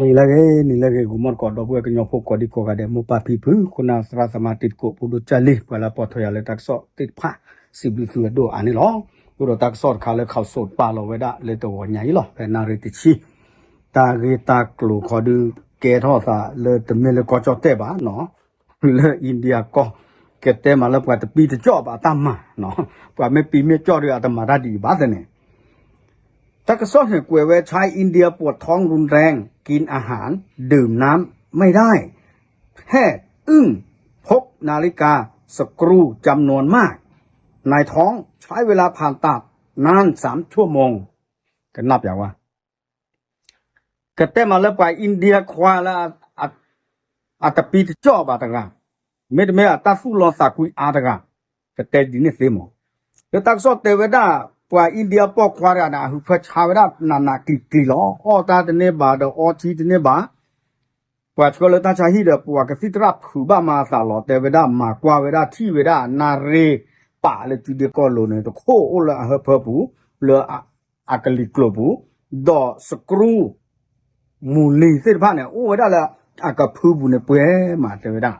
နံၤလၢအဂ့ၤ နံၤလၢအဂ့ၤ ဂီၤမီၢ်သကိး ဒီပုၢ်ဝဲၢ်ကညီဖိကိးဒံကိးဂၤဒဲး မိၢ်ပၢ်ဖံဖု ခိၣ်နၢ်သရၣ်သမါတံၤသကိး ဖိဒိၣ်ကၢ်လံ ပှၤလၢအပိာ်ထွဲယၤလၢတၢ်ကစီၣ်သ့ၣ်တဖၣ် စံးဘျုးသုအဒိၣ်အါန့ၣ်လီၤ. အဃိဒီးတၢ်ကစီၣ်တခါလၢ ခီးစိး ပာ်လီၤဝဲဒၣ်လၢတဂီၤညါအံၤလီၤ. ဖဲနၣ်ရံၣ်တဆံ တၢ်ဂ့ၢ်တၢ်ကျိၤခီဒုး ကဲထီၣ်သးလၢတမ့ၢ်လၢကီၢ်ကၠီၣ်တဲၣ်ဘၣ်နီၤ လၢအ့ဒံယါကီၢ် ကတဲမးလၢပှၤတပံတကၠီၣ်ဘၣ်တၢ်မၤနီၤ ပှၤမ့ၢ်ပံမ့ၢ်ကၠီၣ်ဒီးအတမၤတၢ်ဒ်အံၤဘၣ်သ့ၣ်န့ၣ် တၢ်ကစီၣ်န့ၣ်ကွဲးဝဲ ထိုင်း India ปวดท้องรุนแรง กินอาหาร ดื่มน้ำไม่ได้ แพทย์อึ้ง พบนาฬิกา สกรูจำนวนมาก นายท้องใช้เวลาผ่าตัดนานสามชั่วโมง ကနၣ်ပျးဝဲ ကတဲမးလၢပှၤ India ခွါလၢ အတပံတကၠီၣ်ဘၣ်တဂၤ မ့တမ့ၢ်အတၢ်သူၣ်လီသးကွံအါတဂၤ ကတဲဒ်န့ၣ်သ့မး လၢတၢ်ကစီၣ်တဲဝဲဒၣ် ပှၤ India ပိာ်ခွါတဂၤန့ၣ် အဟၢဖၢဆါဝဲဒၣ်နးနးကျံၤကျံၤလီၤ. အီၣ်တၢ်တန့ၢ်ဘၣ်ဒီးအီထံတန့ၢ်ဘၣ် ပှၤဆှၢလၢတၢ်ဆါဟံၣ်ဒီး ပှၤကသံၣ်သရၣ်ဖုးဘၣ်မၤအသးလီၤ တဲဝဲဒၣ် မၤကွၢ်ဝဲဒၣ်ထံၣ်ဝဲဒၣ်နၣ်ရံၣ်ပာ်လၢကုဒ့ကီၢ်လိၤန့ၣ် တခိၣ်အိၣ်လၢအဟၢဖၢပူၤ လၢအကလံၤကျိၤပူၤ ဒီး screw မူၤလံၤသ့ၣ်တဖၣ်န့ၣ် အိၣ်ဝဲဒၣ်လၢအကဖုပူၤန့ၣ်ပှဲၤမး တဲဝဲဒၣ်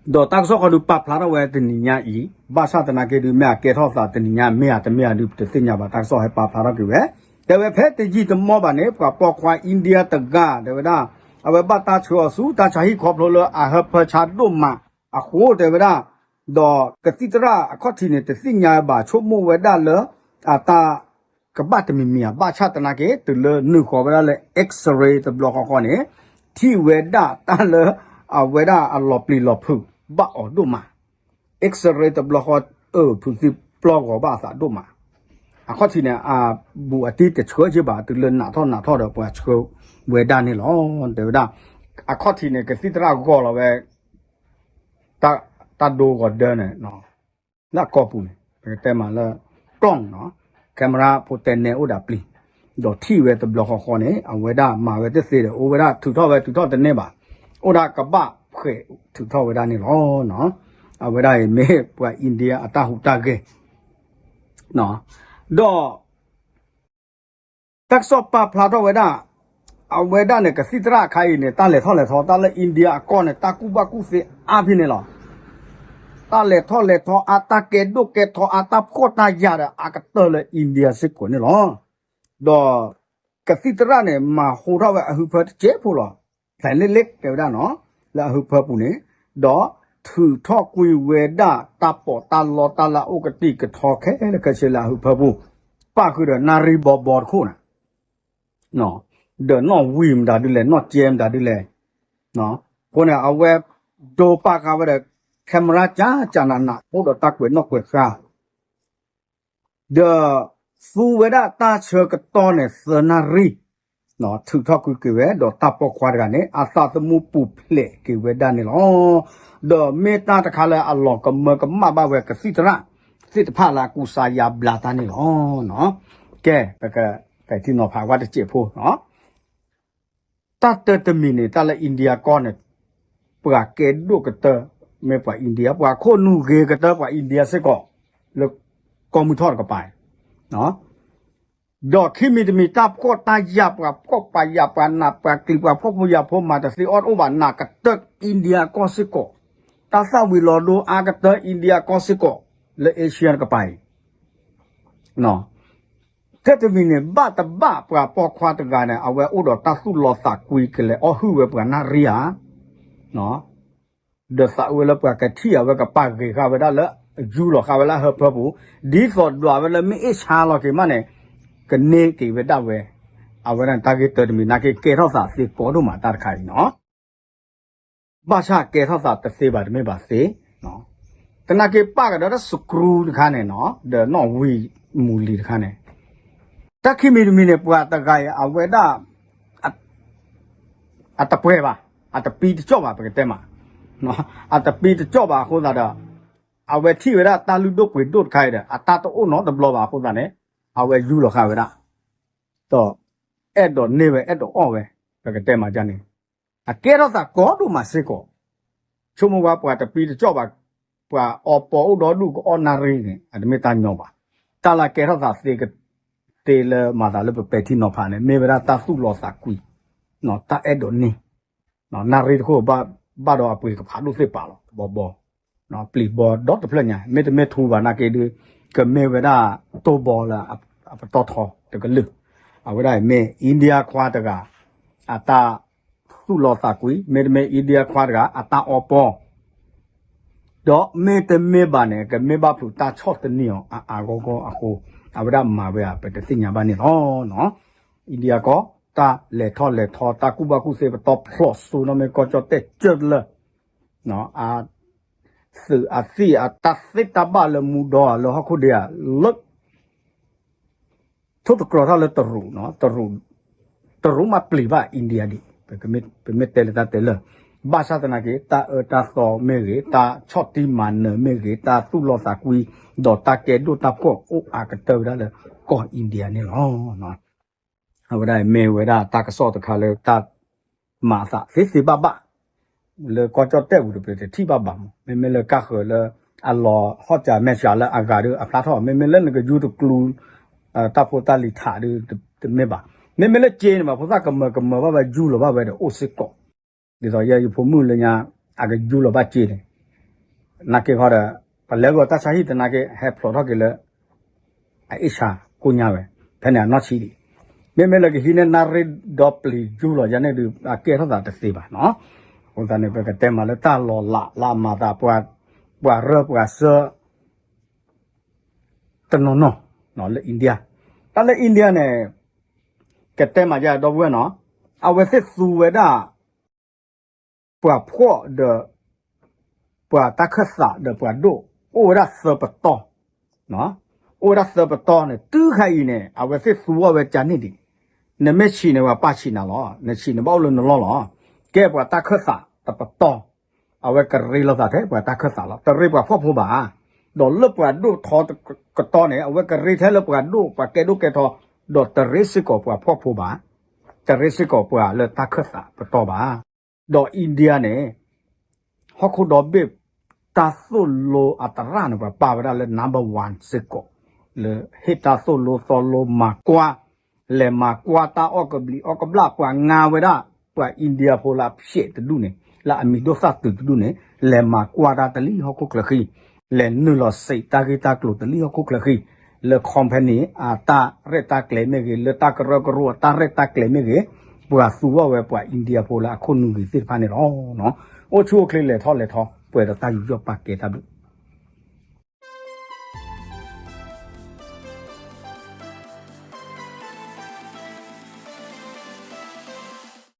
ဒီးတၢ်ကစီၣ်ဃီဒုးပာ်ဖျါထီၣ်ဝဲတနံၤညါအံၤ ဘၣ်ဆၣ်သနာ်က့ဒုး မ့ၢ်အကဲထီၣ်သးတနံၤညါ မ့ၢ်အတမ့ၢ်အဒုး ပတသ့ၣ်ညါဘၣ် တၢ်ကစီၣ်ဟဲပာ်ဖျါထီၣ်က့ၤဝဲ တဲဝဲဖဲတယံာ်တမီၢ်ဘၣ်န့ၣ် ပှၤပိာ်ခွါ India တဂၤ တဲဝဲဒၣ် အဝဲဘၣ်တၢ်ဆှၢအီၤဆူတၢ်ဆါဟံၣ်ခီဖျိလၢအဟၢဖၢဆါဒိၣ်မးအဃိ တဲဝဲဒၣ် ဒီးကသံၣ်သရၣ်အခီၣ်ထံးန့ၣ် တသ့ၣ်ညါဘၣ် ဆိကမိၣ်ဝဲဒၣ်လၢ အတၢ် ကဘၣ်တမံၤမံၤဧါ ဘၣ်ဆၣ်သနာ်က့ တုၤလၢနုာ်ဃီၤဝဲဒၣ်လၢ X-ray တဘျီဃီဃီန့ၣ် ထံၣ်ဝဲဒၣ်တၢ်လၢ အဝဲဒၣ်အလီၤပျံၤလီၤဖုးဘၣ်အီၤဒိၣ်မး X-ray တဘျီဃီ အၢ ဖုးသံပျီဂီၤဘၣ်အသးဒိၣ်မး အခီၣ်ထံးန့ၣ် အဘူးအတံၢ်တဆှၢက့ဘၣ် တုၤလၢနးထီၣ်နးထီၣ်ဒီးပှၤဆှၢဝဲဒၣ်န့ၣ်လီၤ တဲဝဲဒၣ် အခီၣ်ထံးန့ၣ် ကသံၣ်သရၣ်ဂီၤလီၤဝဲ တၢ်ဒိဂီၤဒၢန့ၣ် လၢအကီၢ်ပူၤန့ၣ် ပကတဲမးလၢ ကီၣ်နီၤ camera ဖိတဲနဲအိၣ်ဒၣ်ပျံၤ ဒီးထံၣ်ဝဲတဘျီဃီဃီန့ၣ် အဝဲဒၣ်မၤဝဲတသ့ဒီး အိၣ်ဝဲဒၣ်ထုးထီၣ်ဝဲထုးထီၣ်တန့ၢ်ဘၣ် အိၣ်ဒၣ်ကဘၣ်ဖှဲးထုးထီၣ်ဝဲဒၣ်န့ၣ်လီၤ. အဝဲဒၣ်အံၤမ့ၢ်ပှၤ India အတၢ်ဟူးတၢ်ဂဲၤ ဒီး တၢ်ကစီၣ်ပာ်ဖျါထီၣ်ဝဲဒၣ် အဝဲဒၣ်န့ၣ် ကသံၣ်သရၣ်အခါအံၤန့ၣ် တၢ်လဲၤထီၣ်လဲၤထီ တၢ်လၢ India အကီၢ်န့ၣ် တၢ်ကူၣ်ဘၣ်ကူၣ်သ့အါဖဲန့ၣ်လီၤ. တၢ်လဲၤထီၣ်လဲၤထီအါ တၢ်ကဲဒိၣ်ကဲထီအါ တၢ်ဖှီၣ်တၢ်ယာ်ဒီးအါကတၢၢ်လၢ India စ့ၢ်ကီးန့ၣ်လီၤ. ဒီးကသံၣ်သရၣ်န့ၣ် မၤဟူးထီၣ်ဝဲအဟၢဖၢတစဲးဖိလီၤ. ဖဲလ့လ့တဲဝဲဒၣ်နီၤ လၢအဟၢဖၢပူၤန့ၣ် ဒီးထုးထီၣ်ကွံာ်ဝဲဒၣ်တၢ်ပီးတၢ်လီတၢ်လၢအအိၣ်ကတံာ်ကထီခဲလၢာ်ခဲဆ့လၢအဟၢဖၢပူၤ ပၣ်ဃုာ်ဒီးနၣ်ရံၣ်ဘီဘီတခိၣ်န့ၣ် ဒီးနီၣ်ဝံၤမတၤဒ်လဲၣ် နီၣ်ကဲမတၤဒ်လဲၣ် အဃိန့ၣ် အဝဲဒိပာ်ဃာ်ဝဲဒီး camera ကၠးကၠးနးနး အိၣ်ဒီးတၢ်ကွဲးနီၣ်ကွဲးဃါ ဒီးသူဝဲဒၣ်တၢ်ဆၢကတီၢ်န့ၣ် သၢနၣ်ရံၣ် ထုးထီၣ်ကွံာ်က့ၤဝဲ ဒီးတၢ်ပိာ်ခွါတဂၤန့ၣ် အသးသမူပူၤဖျဲးက့ၤဝဲဒၣ်န့ၣ်လီၤ. ဒီးမ့ၢ်တၢ်တခါလၢအလီၤကမၢကမၣ်ဘၣ်ဝဲကသံၣ်သရၣ်သ့ၣ်တဖၣ်လၢအကူစါယါဘျါတၢ်န့ၣ်လီၤ. ကဲ ပကကဲထံၣ်နီၤဖးဝဲတစဲးဖိ တၢ်တၢတမံၤန့ၣ် တၢ်လၢ India ကီၢ်န့ၣ် ပှၤကဲဒိၣ်ကတၢၢ် မ့ၢ်ပှၤ India ပှၤခိၣ်နူာ်ဂ့ၤကတၢၢ်ပှၤ India စ့ၢ်ကီး လၢကီၢ်မုၢ်ထီၣ်တကပၤ ဒီးခံမံၤတမံၤ တၢ်ဖှီၣ်တၢ်ယာ်ပှၤဖှီၣ်ပှၤယာ်ပှၤနးပှၤကျံၤပှၤဖှီၣ်ဖိယာ်ဖိမၤတသ့အီၣ်တအိၣ်ဘၣ် နးကတၢၢ် India ကီၢ်စ့ၢ်ကီး တၢ်သၣ်ဝံၤလီၤဒိအါကတၢၢ် India ကီၢ်စ့ၢ်ကီး လၢ Asia တကပၤအံၤ ထဲတမံၤန့ၣ် ဘၣ်တဘၣ်ပှၤပိာ်ခွါတဂၤန့ၣ် အဝဲအိၣ်ဒီးတၢ်သူၣ်လီသးကွံကလဲၤအီၣ်ဟုၣ်ဝဲပှၤနၣ်ရံၣ်ဧါ ဒီးသးဝဲလၢပှၤကထံၣ်အဝဲကပာ်ဂ့ၤဃာ်ဝဲဒၣ်လၢ ယူလီၤဃာ်ဝဲလၢအဟၢဖၢပူၤ ဒ်သိးဒွးဝဲလၢမ့ၢ်အ့ၣ်ဆါလီၤက့ၤမးန့ၣ် ကန့ၢ်က့ၤဝဲဒၣ်ဝဲ အဝဲဒၣ်တၢ်ဂ့ၢ်တၢတမံၤနာ်က့ ကဲထီၣ်သးသ့ကီဒိၣ်မးတၢ်တခါအံၤနီၤ ဘၣ်ဆၣ်ကဲထီၣ်သးတသ့ဘၣ်တမ့ၢ်ဘၣ်သ့ သနာ်က့ပာ်ကဒီးတၢ် screw တခါန့ၣ်နီၤ ဒီးနီၣ်ဝံၤမူၤလံၤတခါန့ၣ် တၢ်ခံမံၤတမံၤန့ၣ် ပှၤတဂၤအံၤ အဝဲဒၣ် အတပှဲၤဘၣ် အတပံတကၠီၣ်ဘၣ် ပကတဲမး အတပံတကၠီၣ်ဘၣ်အဃိသတးဒီး အဝဲထံၣ်ဝဲဒၣ်တၢ်လုၢ်ဒိၣ်ပှ့ၤဒိၣ်တခါအံၤဒီး အတၢ်တအိၣ်နီတဘျီဘၣ်အဃိသတးန့ၣ် အဝဲယူလီၤဃာ်ဝဲဒၣ် ဒီးအဲၣ်ဒိးန့ၢ်ဝဲအဲၣ်ဒိးအီၣ်ဝဲ ပကတဲမးဒ်န့ၣ် အကဲထီၣ်သးကီဒိၣ်မးစ့ၢ်ကီး ဆိကမိၣ်ဝဲပှၤတပံတကၠီၣ်ဘၣ် ပှၤအီပီအိၣ်ဒီဒူၣ်ကအီၣ်နၣ်ရံၣ်န့ၣ် အတမ့ၢ်တၢ်ညီဘၣ် တၢ်လၢကဲထီၣ်သးသ့က တၢ်လၢပတဲလၢမၤသးလၢပပဲာ်ထံနီၤဖးန့ၣ် မ့ၢ်ဝဲဒၣ်တၢ်သူၣ်လီသးကွံ, တၢ်အဲၣ်ဒိးန့ၢ် နၣ်ရံၣ်တခိၣ်ဘၣ်ဒီးအပှ့ၤကဖးဒိၣ်သ့ၣ်ပာ်လီၤ တဘီဘီ, ပျံၤဘီဒီတဖျၢၣ်ညါ မ့တမ့ၢ်ထူဘၣ်နာ်က့ဒီး ကမ့ၢ်ဝဲဒၣ်တိၢ်ဘီလၢအပတီၢ်ထီတကလုာ်, အဝဲဒၣ်အံၤမ့ၢ် India ခွါတဂၤ အတၢ်သူၣ်လီသးကွံ, မ့တမ့ၢ် India ခွါတဂၤ အတၢ်အီပီ ဒီးမ့တမ့ၢ်ဘၣ်န့ၣ် ကမ့ၢ်ဘၣ်ဖျိးတၢ်ဆီၣ်သနံးအီၤအါအါဂီၢ်ဂီၢ်အဃိ အဝဲဒၣ်မၤဝဲဧါ ပတသ့ၣ်ညါဘၣ်န့ၣ်လီၤ. India ကီၢ် တၢ်လဲၤထီၣ်လဲၤထီ တၢ်ကူၣ်ဘၣ်ကူၣ်သ့ပတီၢ်ဖျိးစိနီၣ်မ့ၢ်ကီၢ်ကၠီၣ်တဲၣ်ကၢၢ်လၢ အသုးအသံၣ်အတၢ်သ့တၢ်ဘၣ်လၢမူဒီဧါ လၢဟီၣ်ခိၣ်ဒ့ဧါ လၢ ထိၣ်သတြီၤထီၣ်လၢတရူး, တရူးမ့ၢ်ပျံၤဘၣ် India ဒံး, ပမ့ၢ်တဲလၢတၢ်တဲလၢ ဘၣ်ဆၣ်သနာ်က့ တၢ်အၢတၢ်သီမ့ၢ်ဂ့ၤ, တၢ်ဆီၣ်တံၢ်မၤနၢၤမ့ၢ်ဂ့ၤ, တၢ်သူၣ်လီသးကွံ, ဒီးတၢ်ကဲဒိၣ်တၢ်ဖှီၣ်အိၣ်အါကတၢၢ်ဝဲဒၣ်လၢကီၢ် India န့ၣ်လီၤ. အဝဲဒၣ်မ့ၢ်ဝဲဒၣ်တၢ်ကစီၣ်တခါလၢတၢ်မၤအသးသ့သ့ဘၣ်ဘၣ် လၢကီၢ်ကၠီၣ်တဲၣ်ပူၤတပူၤတထံၣ်ဘၣ်ဘၣ်မး, မ့မ့ၢ်လၢကါဃၢၤလၢအလီၤဟီၣ်စၢၤမဲာ်စၢၤလၢအဂၤဒီးအဖျါထီၣ်, မ့မ့ၢ်လၢနကယူတကျူ တၢ်ဖိတၢ်လံၤထးဒီးတမ့ၢ်ဘၣ်, မ့မ့ၢ်လၢက့န့ၣ်ဘၣ် ဖိသၣ်ကမၢၤကမၢၤဘၣ်ဝဲ ယူလီၤဘၣ်ဝဲဒီးအိၣ်စ့ၢ်ကီး, ဒ်သိးယဲယဖိမုၣ်လၢညါ အကယူလီၤဘၣ်က့န့ၣ် နာ်က့ခီဒီး ပလဲၤဂီၤတၢ်ဆါဟံၣ်သနာ်က့ ဟဲဖျိးထီၣ်က့ၤလၢ အအ့ၣ်ဆါကိညါဝဲ, ဖဲန့ၣ်အနီၢ်ဆံးဒံး, မ့မ့ၢ်လၢကဟံးန့ၢ်နၣ်ရံၣ်ဒီပျံၤယူလီၤယါန့ၣ်ဒီး အကဲထီၣ်သးတသ့ဘၣ်နီၤ, အဃိသတးန့ၣ် ပကတဲမးလၢတၢ်လီၤလးလၢအမၤသး ပှၤရၢပှၤစၢ တနီၤနီၤ လၢ India, တၢ်လၢ India န့ၣ် ကတဲမးယါဒီပုၢ်ဝဲၢ်နီၤ, အဝဲသ့ၣ်သူဝဲဒၣ် ပှၤဖှီၣ်ဒီး ပှၤတၢ်ခၢၣ်သးဒီးပှၤဒိၣ် အိၣ်ဝဲဒၣ်သၢပတီၢ်, အိၣ်ဝဲဒၣ်သၢပတီၢ်န့ၣ် တုၤခါအံၤန့ၣ် အဝဲသ့ၣ်သူဝဲကန့ၢ်ဒံး, နမ့ၢ်ဆံးန့ၣ် ပှၤပာ်ဆံးနၤလီၤ, နဆံးန့ၣ်ဘၣ်အိၣ်လၢနလီၢ်လီၤ, ကဲပှၤတၢ်ခၢၣ်သးတပတီၢ် အဝဲကရ့လိာ်သးထဲပှၤတၢ်ခၢၣ်သးလီၤ, တရ့ပှၤဖှီၣ်ဖိဘၣ်, ဒီးလၢပှၤဒိၣ်ထီကတီၢ်န့ၣ် အဝဲကရ့ထဲလၢပှၤဒိၣ်ပှၤကဲဒိၣ်ကဲထီ, ဒီးတရ့စ့ၢ်ကီးပှၤဖှီၣ်ဖိဘၣ်, တရ့စ့ၢ်ကီးပှၤလၢတၢ်ခၢၣ်သးပတီၢ်ဘၣ်. ဒီး India န့ၣ် ဟီၣ်ခိၣ်ဒီဘ့ၣ် တၢ်သိၣ်လိအသရၣ်န့ၣ် ပှၤပာ်ဝဲဒၣ်လၢ number one စ့ၢ်ကီး လၢဟ့ၣ်တၢ်သိၣ်လိသီလိမၤကွၢ်, လဲၤမၤကွၢ်တၢ်အီၣ်ကဘျံးအီၣ်ကဘျၣ် ပှၤငါဝဲဒၣ် ပှၤ India ဖိလၢအဖျဲးတဒူၣ်န့ၣ် လၢအမံၤဒိၣ်သၣ်တုၤတဒူၣ်န့ၣ် လဲၤမၤကွၢ်တၢ်တလံၣ်ဟီၣ်ခိၣ်ချၢဃံ, လဲၤနုာ်လီၤစံးတၢ်ဂ့ၢ်တၢ်ကျိၤတလံၣ်ဟီၣ်ခိၣ်ချၢဃံ, လၢ company အတၢ်ရဲၣ်တၢ်ကျဲၤမ့ၢ်ဂ့ၤ, လၢတၢ်ကရၢကရိအတၢ်ရဲၣ်တၢ်ကျဲၤမ့ၢ်ဂ့ၤ, ပှၤသူဝဲပှၤ India ဖိလၢအခိၣ်နူာ်ဂ့ၤသ့ၣ်တဖၣ်န့ၣ်လီၤ. အိၣ်ဆူၣ်အိၣ်ချ့လဲၤထီၣ်လဲၤထီ ပှဲၤဒီးတၢ်ယူးယီၣ်ပာ်ကဲတၢ်ဘျုး